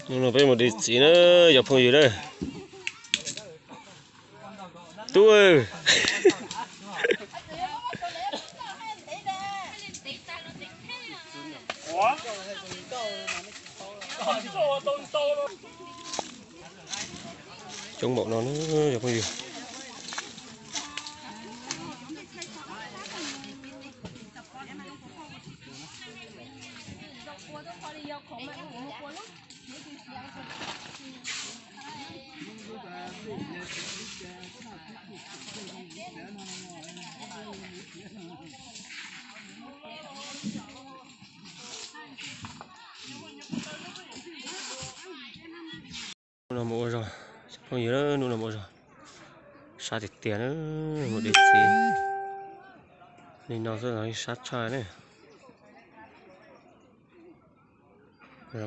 Hnub no peb mus de txiv na, cov phooj ywg na. Tub, coob npaum no na cov phooj ywg. Hnub no mus ua zog, cov phooj ywg, hnub no mus ua zog, sab tiag tiag na, mus de txiv li no xwb los sab tshaj ne.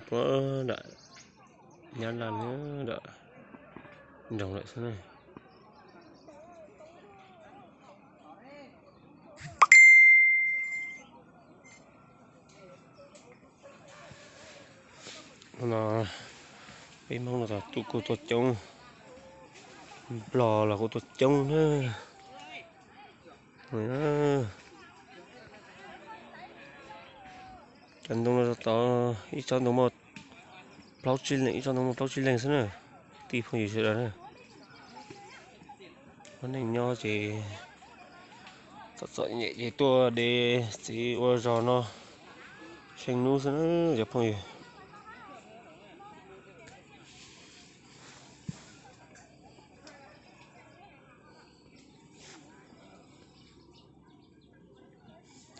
Puag nram Nyab Laj, nram nroog lawm xwb na. Hnub no peb Hmoob no tub kuj tuaj coob, Nplog los kuj tuaj coob na. Cov ntoo no tod ib tsob ntoo muaj plaub tsib leeg, ib tsob ntoo muaj plaub tsib leeg xwb na. Tij phooj ywg sawv daws na, muaj neej nyob ces txom txom nyem ces tuaj de txiv ua zog no, tsheej hnub xwb na cov phooj ywg.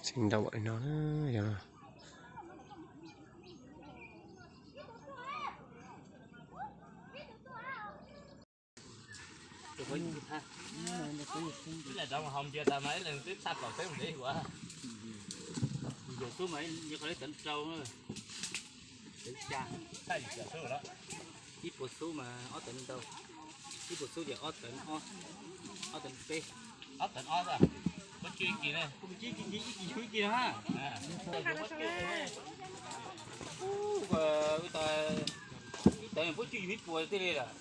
Txiv ntau li no na, yog no. Ib puas xub mas ob tawm ntau, ib puas xub ces ob tawm, ob tawm peb, ob tawm ob, ib kis, ib kis, ib kis no. Ib tawm puab cwj yug ib puas thiaj li lawm.